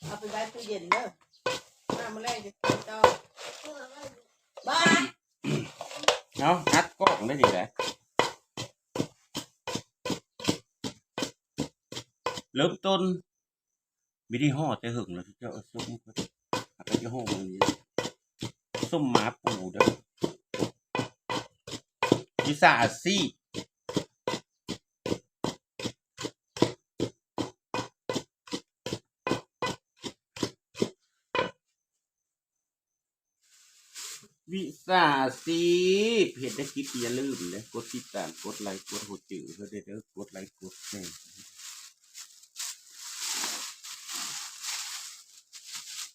ເອົາໄປໄວ້ຕູ້ເຢັນເດີ ມາມື້ແລງຈະກິນຕໍ່. ບາຍ. ເອົາ ອັດກ້ອງໄດ້ນີ້ແຫຼະ. ເລີ່ມຕົ້ນ ບໍ່ໄດ້ຫໍ່ແຕ່ເຫິງແລ້ວ ເຈົ້າ ສົ້ມ ຫາກະຈະຫໍ່ ສົ້ມໝາປູເດີ ວິຊາອາຊີບ. ວິຊາອາຊີບ ເຮັດໄດ້ຄລິບ ຢ່າລືມເດີ ກົດຕິດຕາມ ກົດໄລ ກົດຫົວຈື່ເດີ ກົດໄລ ກົດແຊ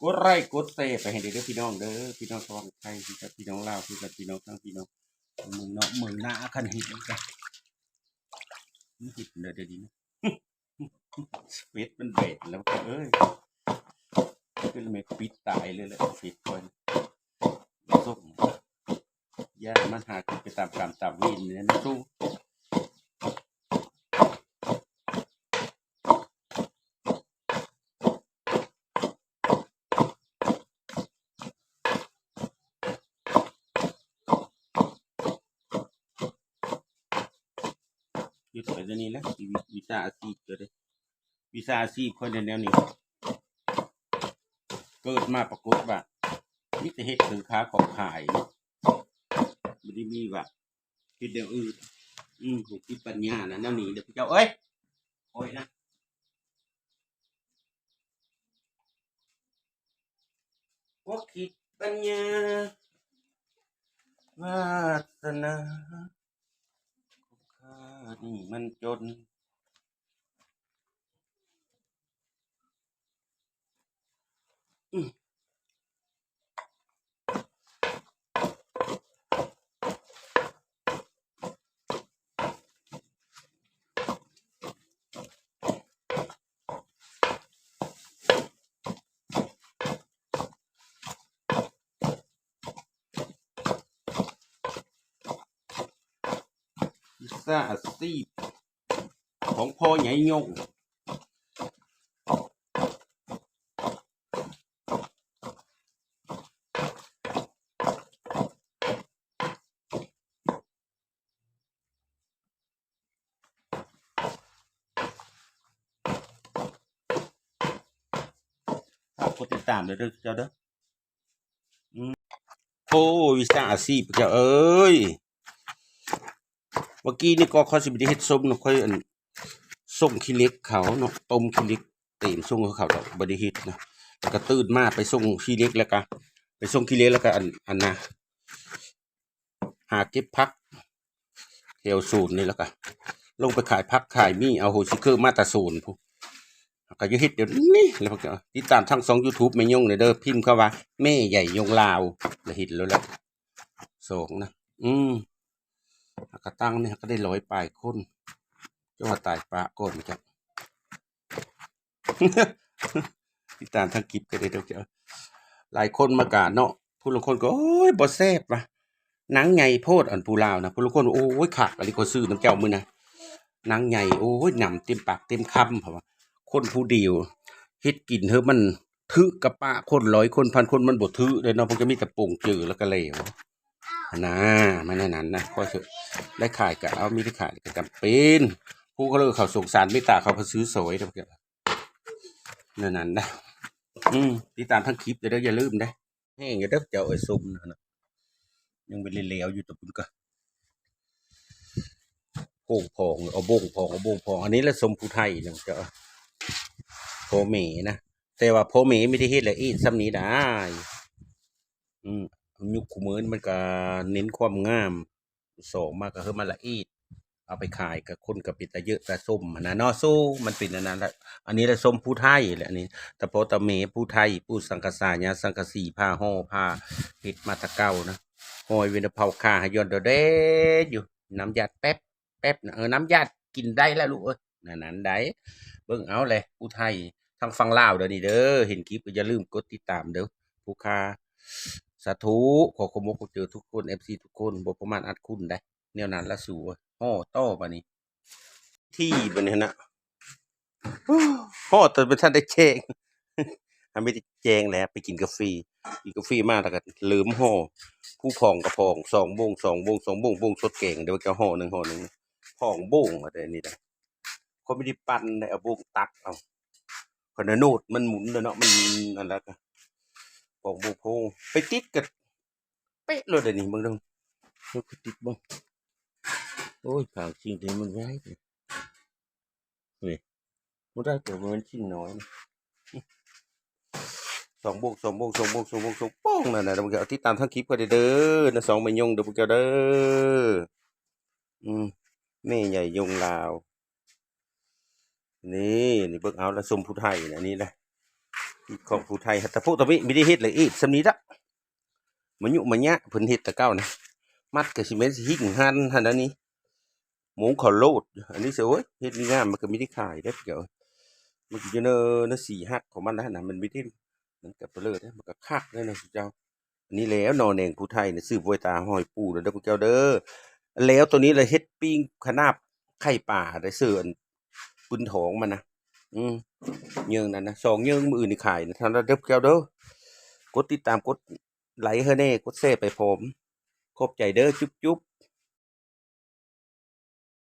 ກົດໄລ ກົດແຊໄປໃຫ້ເດີ ພີ່ນ້ອງເດີ ພີ່ນ້ອງຝັ່ງໄທ ພີ່ນ້ອງລາວ ຄືກັນ ພີ່ນ້ອງທັງ ພີ່ນ້ອງເມືອງນອກເມືອງນາ ຄັນເຫັນກະ ມັນເຮັດແນວໃດດີນະ. ເວັດມັນແບດແລ້ວເອີຍ ຄືແມ່ນປິດຕາຍເລີຍແຫຼະ ເວັດຂ້ອຍສົ່ງ ຢ້ານມັນຫາກິນໄປຕາມກຳຕາມເວນນີ້ນະ ສູ້. ຢຸດໄປແນວນີ້ແຫຼະ ຊີວິດວິຊາອາຊີບກໍໄດ້ ວິຊາອາຊີບຂ້ອຍແນວນີ້ ເກີດມາປາກົດວ່າມີແຕ່ເຮັດຄືຄ້າຂອງຂາຍ ບໍ່ໄດ້ມີວ່າເຮັດແນວອື່ນ. ອືມ ຮູ້ຈິດປັນຍານະ ແນວນີ້ເດີເຈົ້າເອີຍ ໂອ້ຍນະ. ພວກຄິດປັນຍາ ວາສະໜາ ຂ້ານີ້ມັນຈົນ ອືມ. ວິຊາອາຊີບຂອງພໍ່ໃຫຍ່ຍົງ. ຝາກກົດຕິດຕາມເດີເຈົ້າເດີ. ອືມ ໂອ້ ວິຊາອາຊີບເຈົ້າເອີຍ ເມື່ອກີ້ນີ້ກໍຂ້ອຍຊິບໍ່ໄດ້ເຮັດສົ້ມເນາະ ຂ້ອຍ ອັນ ສົ່ງຂີ້ເຫຼັກເຂົາເນາະ ຕົ້ມຂີ້ເຫຼັກເຕັມສົ່ງໃຫ້ເຂົາດອກ ບໍ່ໄດ້ເຮັດນະ. ແລ້ວກໍຕື່ນມາໄປສົ່ງຂີ້ເຫຼັກ ແລ້ວກໍໄປສົ່ງຂີ້ເຫຼັກ ແລ້ວກໍ ອັນ ອັນນະ ຫາເກັບຜັກແຖວສວນນີ້ ແລ້ວກະລົງໄປຂາຍຜັກຂາຍໝີ່ ເອົາໂຮຊິເຄີມາແຕ່ສວນພຸ້ນ ກະຢູ່ເຮັດດຽວນີ້. ແລ້ວກະຕິດຕາມທາງຊ່ອງຢູທູບແມ່ຍົງແດ່ເດີ ພິມຄຳວ່າແມ່ໃຫຍ່ຍົງລາວ ລະເຫັນໂລດແຫຼະ ສອງນະ. ອືມ ກະຕັ້ງນີ້ກະໄດ້ຮ້ອຍປາຍຄົນ ເຈົ້າວ່າຕາຍປະກ່ອນຈັກ. ຕິດຕາມທາງຄລິບກໍໄດ້ດອກເຈົ້າ. ຫຼາຍຄົນມາກະເນາະ ຜູ້ລາງຄົນກໍ ໂອ້ຍ ບໍ່ແຊບວ່າ ນາງໃຫຍ່ໂພດ ອັນຜູ້ລາວນະ. ຜູ້ລາງຄົນ ໂອ້ຍ ຄັກອີ່ຫຼີ ຂ້ອຍຊື້ນຳເຈົ້າມື້ນະ ນາງໃຫຍ່ ໂອ້ຍ ໜຳເຕັມປາກເຕັມຄຳ ເພາະວ່າຄົນຜູ້ດຽວເຮັດກິນເຮີ ມັນຖືກກະປະຄົນ ຮ້ອຍຄົນ ພັນຄົນ ມັນບໍ່ຖືກເດ້ເນາະ ເພິ່ນກໍມີແຕ່ປົງຈື່ແລ້ວກໍແລ້ວ. ຫັ້ນນາ ມັນແນວນັ້ນນະ ຂ້ອຍເຖິງໄດ້ຂາຍກໍເອົາ ມີໄດ້ຂາຍກໍຈຳເປັນ ຜູ້ເຂົາເລີເຂົາສົງສານເມດຕາ ເຂົາກໍຊື້ຊ່ອຍເດ້ ແນວນັ້ນນະ. ອືມ ຕິດຕາມທາງຄລິບເດີ ຢ່າລືມເດ້ ແຫ້ງຢູ່ເດີເຈົ້າເອີຍ ສົ້ມນະ ຍັງບໍ່ໄດ້ແລ້ວຢູ່ ແຕ່ພຸ້ນກໍໂພງພອງ ເອົາບົ້ງພອງ ເອົາບົ້ງພອງ. ອັນນີ້ລະສົ້ມຜູ້ໄທນະເຈົ້າ ພໍ່ແມ່ນະ ແຕ່ວ່າພໍ່ແມ່ມີແຕ່ເຮັດລະເອດສ່ຳນີ້ດາຍ. ອືມ ຍຸກຄູ່ມື້ນີ້ມັນກະເນັ້ນຄວາມງາມ ສອງມາກະເຮີມັນລະເອດ ເອົາໄປຂາຍກະຄົນກະເປັນຕາເຍີະຕາຊົມຫັ້ນນະເນາະ. ໂຊ ມັນເປັນອັນນັ້ນລະ ອັນນີ້ລະສົ້ມຜູ້ໄທແຫຼະ ອັນນີ້ ຕາພໍ່ຕາແມ່ຜູ້ໄທ ປູ່ສັງກະສາຍາສັງກະສີ ຜ້າຫໍ່ຜ້າເຮັດມາແຕ່ເກົ່ານະ ຫ້ອຍເວນະເຜົາຂາໃຫ້ຍ້ອນດອແດຢູ່ ນ້ຳຢາດແປັບ ແປັບນະ ເອີ ນ້ຳຢາດກິນໄດ້ລະລູກເອີຍ ແນວນັ້ນໃດ. ເບິ່ງເອົາແຫຼະ ຜູ້ໄທທາງຝັ່ງລາວເດີນີ້ເດີ ເຫັນຄລິບກໍຢ່າລືມກົດຕິດຕາມເດີຜູ້ຄ້າ. ສາທຸ ຂໍຂອບອົກຂອບໃຈທຸກຄົນ ເອັຟຊີ ທຸກຄົນ ບໍ່ປະມາດອັດຄຸນໃດ ແນວນັ້ນລະສູ ເອີຍ ຫໍ່ຕໍ່ບາດນີ້ ທີ່ບາດນີ້ຫັ້ນນະ ຫໍ່ຕໍ່ບໍ່ທັນໄດ້ແຈ້ງ ຫາມີແຕ່ແຈ້ງແຫຼະ ໄປກິນກາເຟ ກິນກາເຟມາແລ້ວກໍເລີ່ມຫໍ່ ຜູ້ພອງກໍພອງ ສອງໂມງ ສອງໂມງ ສອງໂມງ ໂມງສົດແກງ ເດີ ເຈົ້າ ຫໍ່ໜຶ່ງ ຫໍ່ໜຶ່ງ ພອງໂບ້ງວ່າແຕ່ນີ້ນະ ຂ້ອຍບໍ່ໄດ້ປັ່ນເດ້ ເອົາໂບ້ງຕັກເອົາ ຂ້ອຍນະໂນດມັນໝູນແລ້ວເນາະ ມັນອັນລະກໍ ພອງໂບ້ງໂພງ ໄປຕິດກໍ ເປະໂລດ ອັນນີ້ເບິ່ງເບິ່ງ ເບິ່ງຄືຕິດບໍ່ ໂອ້ຍ ພາງຊິງທີ່ມັນໄວນີ້ ບໍ່ໄດ້ ກໍບໍ່ແມ່ນຊິງນ້ອຍ ສອງໂບກ ສອງໂບກ ສອງໂບກ ສອງໂບກ ສອງໂບກ ສອງໂປ້ງ ນັ້ນນະ ເບິ່ງເອົາ ຕິດຕາມທາງຄລິບຂ້ອຍເດີ ນະ ສອງແມ່ຍົງເດີ ພວກເຈົ້າເດີ ອືມ ແມ່ໃຫຍ່ຍົງລາວ ນີ້ ນີ້ເບິ່ງເອົາລະ ຊົມຜູ້ໄທນະ ນີ້ນະ ຂອງຜູ້ໄທ ແຕ່ພວກຕະມິ ມີໄດ້ເຮັດລະ ເອດ ສ່ຳນີ້ລະ ມາຍຸມາຍະ ເພິ່ນເຮັດແຕ່ເກົ່ານະ ມັດກໍຊິແມ່ນຫິ້ງຫັ້ນຫັ້ນນະນີ້ ໂມງເຂົາໂລດ ອັນນີ້ຊິ ໂອ້ຍ ເຮັດງາມ ມັນກໍມີໄດ້ຂາຍເດ້ ພວກເຈົ້າ ມັນກໍຢູ່ໃນ ໃນສີຫັກຂອງມັນນະ ມັນມີໄດ້ ມັນກໍເປີເລີດເດ້ ມັນກໍຄັກເດ້ນະ ພວກເຈົ້າ ອັນນີ້ແຫຼະ ໜໍ່ແໜງຜູ້ໄທນະ ສືບໄວ້ຕາຮອຍປູ່ແລ້ວເດີ ພວກເຈົ້າເດີ ແລ້ວໂຕນີ້ລະເຮັດປີ້ງຂະໜາບໄຂ່ປາໄດ້ ເສີອັນ ປຶ້ນທ້ອງມັນນະ ອືມ ເຍີງນັ້ນນະ ສອງເຍີງ ມື້ອື່ນນີ້ຂາຍນະ ເທົ່ານັ້ນເດີພວກເຈົ້າເດີ ກົດຕິດຕາມ ກົດໄລໃຫ້ແດ່ ກົດແຊໄປພ້ອມ ຂອບໃຈເດີ ຈຸບໆ.